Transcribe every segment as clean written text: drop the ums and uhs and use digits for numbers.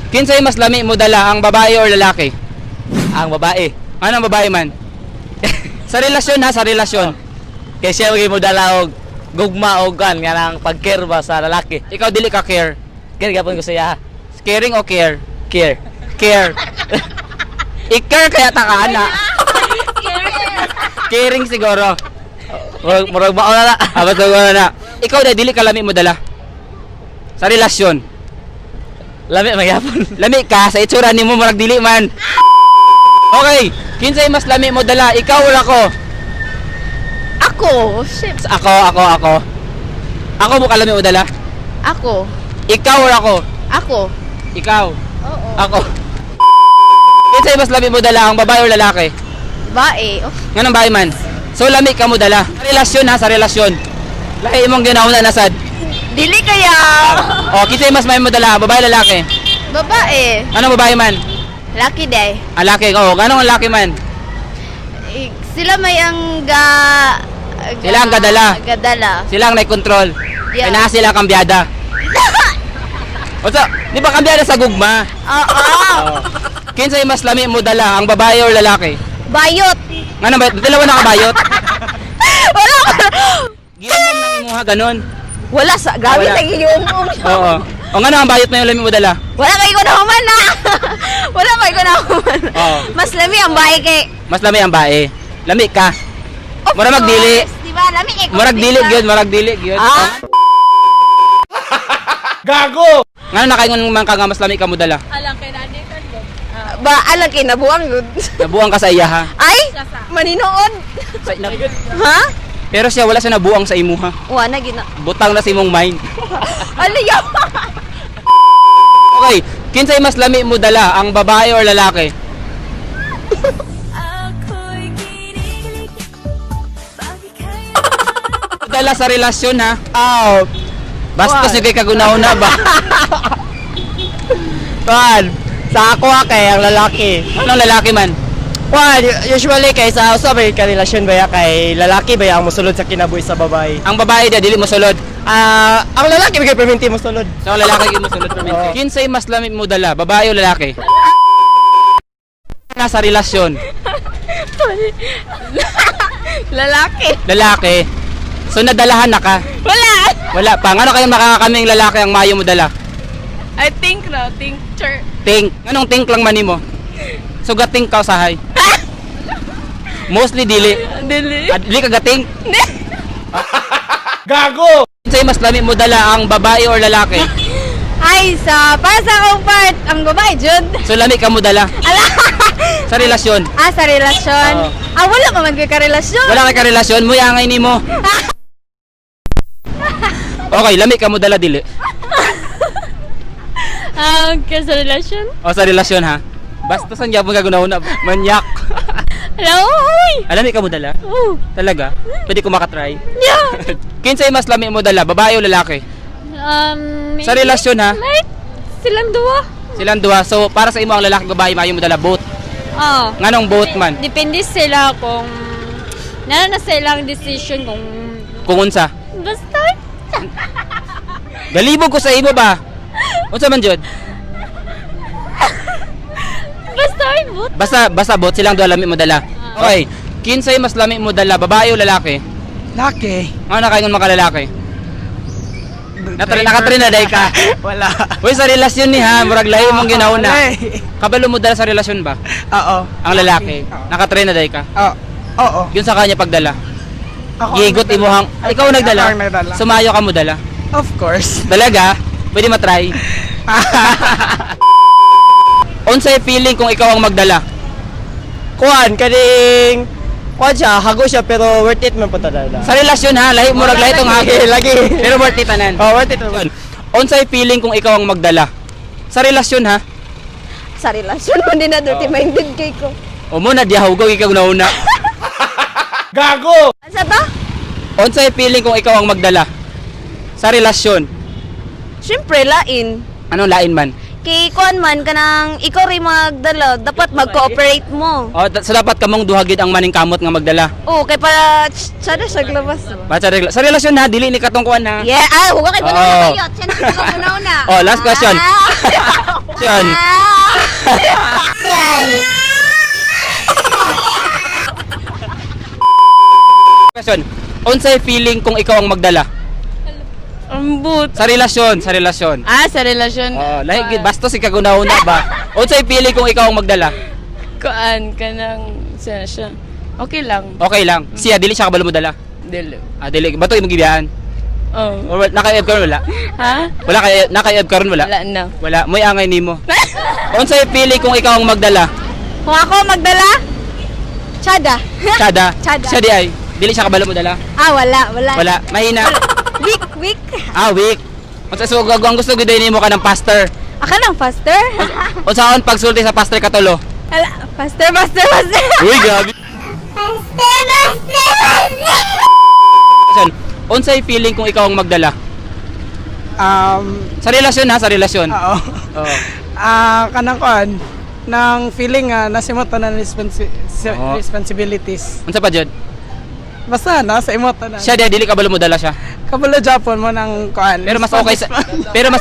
Kinsay mas lami mo dala, ang babae or lalaki? Ang babae. Anong babae man? Sa relasyon ha, sa relasyon. Kay siya maging mo dala og gugma og kan nga nang pag-care ba sa lalaki. Ikaw dili ka care. Care gapon ko sa iya. Caring o care? Care. Care. I-care kaya ta ka ana. Caring siguro. Murag murag mao na na. Ah, basta wala na. Ikaw na dili ka lami mo dala. Sa relasyon. Lami magyapon. Lami ka sa itsura nimo murag dili man. Okay, kinsay mas lami mo dala, ikaw or ako? Ako, shit. Ako, ako, ako. Ako mo kalami mo dala. Ako. Ikaw or ako? Ako. Ikaw. Oo. Ako. Kinsay mas lami mo dala, ang babae or lalaki? Bae. Oh. Nganong babae man? So lami ka mo dala. Sa relasyon ha, sa relasyon. Lahi imong ginauna na sad. Dili kaya. O, kinsay mas may mo dala, babae lalaki? Babae. Anong babae man? Lucky day. Ang laki, oo. Ganong ang laki man? Eh, sila may ang ga... Sila ang gadala. Gadala. Sila ang control. Yeah. Kaya naa sila kambyada. O so, di ba kambyada sa gugma? Oo. Oo. Kinsay mas lami mo dala, ang babae or lalaki? Bayot. Ngano ba? Dalawa na kabayot? Wala. Ginom nang imuha ganon. Wala sa grabe Wala. sa iyong. Oo. O ngano ang bayot na yung lami mo dala? Wala kay ko nahuman na. Wala kay ko nahuman. Oo. Mas lami ang bae kay. Mas lami ang bae. Lami ka. Of Murag magdili. course, di ba? Lami eh. Murag dili gyud, murag dili gyud. Ah. Gago! Ngano nakaingon man ka nga mas lami ka mo dala? Ba alang kay nabuang gud. Nabuang ka sa iya ha. Ay, maninood. Sa, na, Ha? pero siya wala siya nabuang sa imuha. Wa na gina. Butang na sa imong mind. Ano yaw? Okay, kinsay mas lami mo dala, ang babae or lalaki? Dala sa relasyon ha. Aw. Bastos yung kay kagunauna ba? Kuan. Sa ako ha, kay ang lalaki. Anong lalaki man? Kuan, usually kay sa usa ba ka relasyon ba ya kay lalaki ba ya ang mosulod sa kinabuhi sa babae. Ang babae da dili mo sulod. Ah, ang lalaki ba kay perminti mosulod. So ang lalaki mo sulod permente. Kinsay mas lami mo dala, babae o lalaki? Nasa relasyon, Lalaki. lalaki. So nadalahan na ka. Wala. Wala pa. Ngano kayo makakaming lalaki ang mayo mo dala? I think no, think sure. Think. Anong think lang man nimo? So gating ka usahay. Mostly dili. Dili. Ah, dili ka gating. Gago! Kinsay mas lami mo dala ang babae or lalaki? Ay, sa para sa akong part, ang babae jud. So lami ka mo dala Ala. sa relasyon. Ah, sa relasyon. Oo. Ah, wala pa man ko'y karelasyon. Wala kay karelasyon, mo angay nimo. Okay, lami ka mo dala dili. Ah, okay, sa relasyon? O sa relasyon ha. Basta san gyapon ka na manyak. Hello, oy! Alami ka mo dala? Oh, Talaga? Pwede ko makatry. yeah! Kinsay mas lami mo dala, babae o lalaki? Sa relasyon ha. Like, silang duwa. Silang duha. So para sa imo ang lalaki babae maayo mo dala both. Ah. Nganong both man? Depende sila kung nana na silang decision kung Kung unsa. basta. Galibog ko sa imo ba? Unsa man jud? Basta ay but. Basta basta both silang duha lami mo dala. Okay. Kinsay mas lami mo dala, babae o lalaki? Laki. Ano nakaingon makalalaki? Natra nakatry na day ka. Wala. Uy, sa relasyon ni ha, murag lahi mong ginauna. Ay. Kabalo mo dala sa relasyon ba? Oo. Ang lalaki. Nakatry na day ka. Oo. Oo. Yun sa kanya pagdala. Ako ang Gigot nagdala. imuhang Ay, ikaw ang nagdala. Ako ang nagdala. Sumayo ka mo dala. Of course. Talaga? Pwede matry. Unsay feeling kung ikaw ang magdala? Kuan, kaning kuan siya, hago siya pero worth it man po talaga. Sa relasyon ha, lahi murag lahi tong hago. Lagi. Pero worth it tanan. Oh, worth it man. Unsay feeling kung ikaw ang magdala? Sa relasyon ha? Sa relasyon man din na dirty minded kay ko. O mo na diha hugaw ikaw nauna. Gago! Asa to? Unsay feeling kung ikaw ang magdala? Sa relasyon, Siyempre, lain. anong lain man? Kay kuan man kanang ikaw rin magdala, dapat mag-cooperate mo. Oh, so dapat kamong duha gid ang maningkamot nga magdala. Oh, kay para tsada siya glabas. Pa sa relasyon ha, dili ni katong kuan ha. Yeah, ah, huwag kay Oo. oh. kayo. Tiyan na una. Oh, last question. Ah. Question. Ah. Question. Unsay feeling kung ikaw ang magdala? Ambot. Sa relasyon, sa relasyon. Ah, sa relasyon. Oh, lahi gid bastos si kaguna-una ba? Unsay feeling kung ikaw ang magdala? Kuan kanang siya siya. Okay lang. Okay lang. Siya dili siya kabalo mo dala. Dili. Ah, dili. Bato imong gibiyahan. Oh. Or naka-eb karon wala? Ha? Wala kay naka-eb karon wala? Wala na. Wala. Moy angay nimo. Unsay feeling kung ikaw ang magdala? Kung ako magdala, tsada. Tsada. Tsada. Siya di ay. Dili siya kabalo mo dala. Ah, wala, wala. Wala. Mahina. Weak, weak. Ah, weak. Unsa so ang gusto gid nimo ka ng pastor? Aka lang faster. Unsaon pagsulti sa pastor katulo? Ala, faster, faster, faster. Uy, grabe. Faster, faster, faster. Question. Unsay feeling kung ikaw ang magdala? Sa relasyon ha, sa relasyon. Oo. Oo. Ah, kanang kuan ng feeling nga nasa imo tanan Oo. responsibilities. Unsa pa jud? Basta nasa imo tanan. Siya di dili kabalo mo dala siya. Kabalo Japon mo ng kuan. Pero mas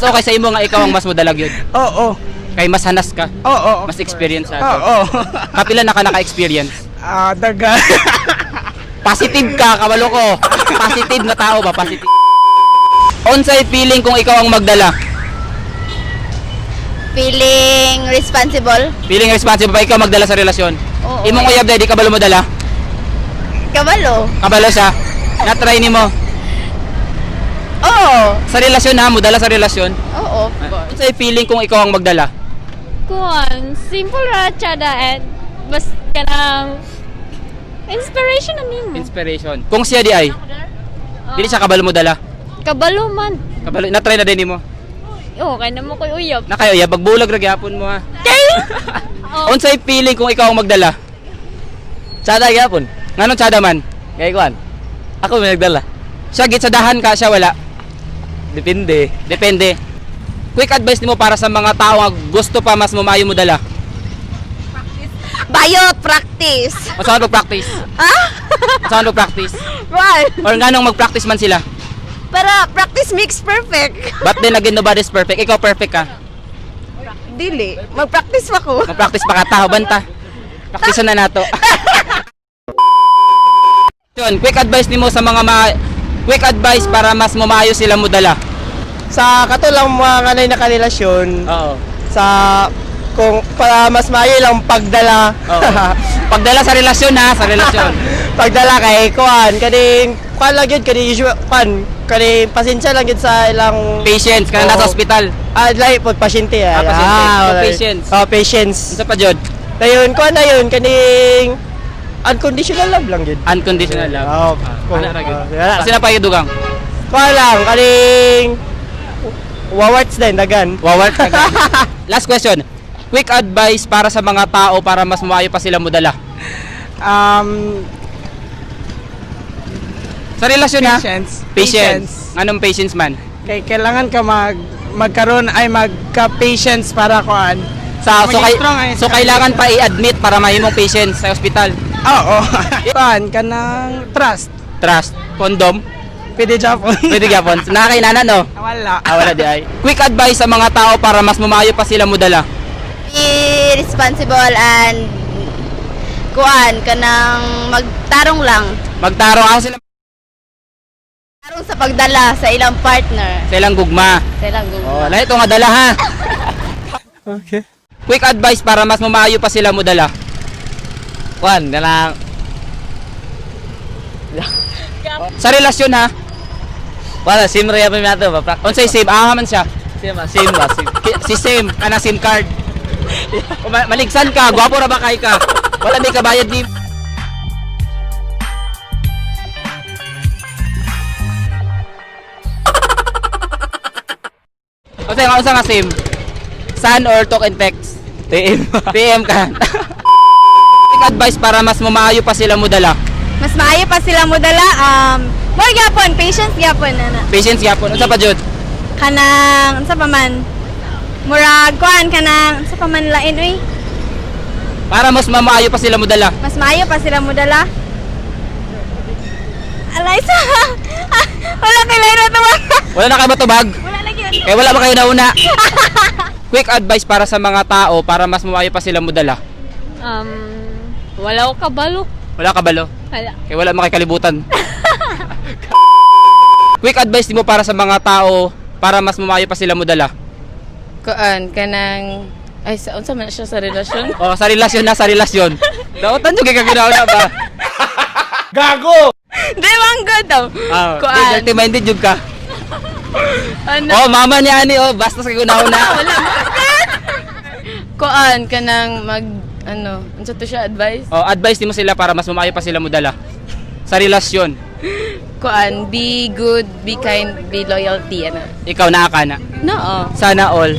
okay sa imo nga ikaw ang mas modalag yun. Oo. Kay mas hanas ka. Oo. Mas experience sa Oo. Kapila na ka naka-experience. Ah, daga. Positive ka, kabalo ko. Positive na tao ba? Positive. Unsay feeling kung ikaw ang magdala? Feeling responsible. Feeling responsible ba ikaw magdala sa relasyon? Oo. Imong uyab di kabalo mo dala? Kabalo. Kabalo siya. Na-try nimo. Oo. Sa relasyon ha, modala sa relasyon. Oo. Unsay feeling kung ikaw ang magdala? Kuan, simple ra tsada and bas kanang inspiration na nimo. Inspiration. Kung siya di ay, dili siya kabalo mo dala. Kabalo man. Kabalo, na-try na din nimo. Oh, kay namo koy uyab. Na kayo, ya bagbulag ra gyapon mo ha. Unsay feeling kung ikaw ang magdala? Tsada gyapon. Nganong tsada man? Kay kuan. Ako may nagdala. Siya gitsadahan ka, siya wala. Depende. Depende. Quick advice nimo para sa mga tao nga gusto pa mas mumayo mo dala. Bayot practice. Unsa mag-practice? Ah? Unsa mag-practice? Why? Or nganong mag-practice man sila? Para practice makes perfect. But then again, nobody's perfect. Ikaw perfect ka. Dili. Mag-practice pa ko. Mag-practice pa ka tao banta. Practice na nato. Yun, quick advice nimo sa mga quick advice para mas mumayo sila mo dala. Sa kato lang mga kanay na karelasyon, Oo. sa kung para mas maayo lang pagdala. Oo. Pagdala sa relasyon ha, sa relasyon. Pagdala kay kuan kaning kuan lang yun kaning usual kuan kaning pasensya lang yun sa ilang Patience, kanang nasa Oo. ospital. Ah, lahi po pasyente ah. Ah, pasyente. So, wala. patience. Oh, patience. Unsa pa jud? Dayon kuan na yun kaning unconditional love lang yun. Unconditional love. Oo. Ah, ana ra gyud. Wala. Kasi na pa dugang. Kuan lang kaning wawarts din dagan. Wawal ka. Last question. Quick advice para sa mga tao para mas maayo pa sila modala. Sa relasyon ha? Patience. Patience. Anong patience man? Kay kailangan ka magkaroon ay magka-patience para kuan. Sa so, Maging kay, strong ay so sa kailangan pa i-admit para mahimong patience sa ospital. Oo. Kuan kanang trust. Trust. Condom. Pwede Japon. Pwede gyapon. Nakakainana no? Wala. Ah, wala di ay. Quick advice sa mga tao para mas mumayo pa sila modala. Be responsible and kuan kanang magtarong lang. Magtaro ako sila Tarong sa pagdala sa ilang partner, sa ilang gugma. sa ilang gugma. Oh, lahi to nga dala ha. Okay. Quick advice para mas mumayo pa sila modala. Kuan kanang Sa relasyon ha. wala sim ra yapon nato ba practice. Unsay same ah man siya. Sim ah, sim ba sim. Si SIM, kana SIM card. Kung maligsan ka, gwapo ra ba kay ka? Wala may kabayad ni. Unsa nga SIM? Sun or talk and text? TM. PM ka. Quick advice para mas mamaayo pa sila modala. Mas maayo pa sila modala more gyapon, patience gyapon ana. Patience gyapon. Unsa pa jud? Kanang unsa pa man? Murag kuan kanang sa pamanlain uy. Para mas mamaayo pa sila modala. Mas maayo pa sila modala. Alay sa. Wala kay lain matubag. Wala na kayo matubag? Wala lagi yun. Kaya wala ba kayo nauna? Quick advice para sa mga tao para mas maayo pa sila modala. Wala ko kabalo. Wala ka balo? Wala. Kaya wala makikalibutan. Quick advice mo para sa mga tao para mas maayo pa sila modala. Kuan kanang ay sa unsa man siya sa relasyon? Oh, sa relasyon na, sa relasyon. Daotan jud kay kaginaw na ba? Gago! Di man good daw. Ah, Kuan. dirty minded jud ka. Ano? Oh, mama niya ani oh, basta sa kaginaw na. Kuan kanang mag ano, unsa to siya advice? Oh, advice nimo sila para mas maayo pa sila modala. Sa relasyon, Kuan, be good, be kind, be loyalty ana. ikaw naa ka na. No. Sana all.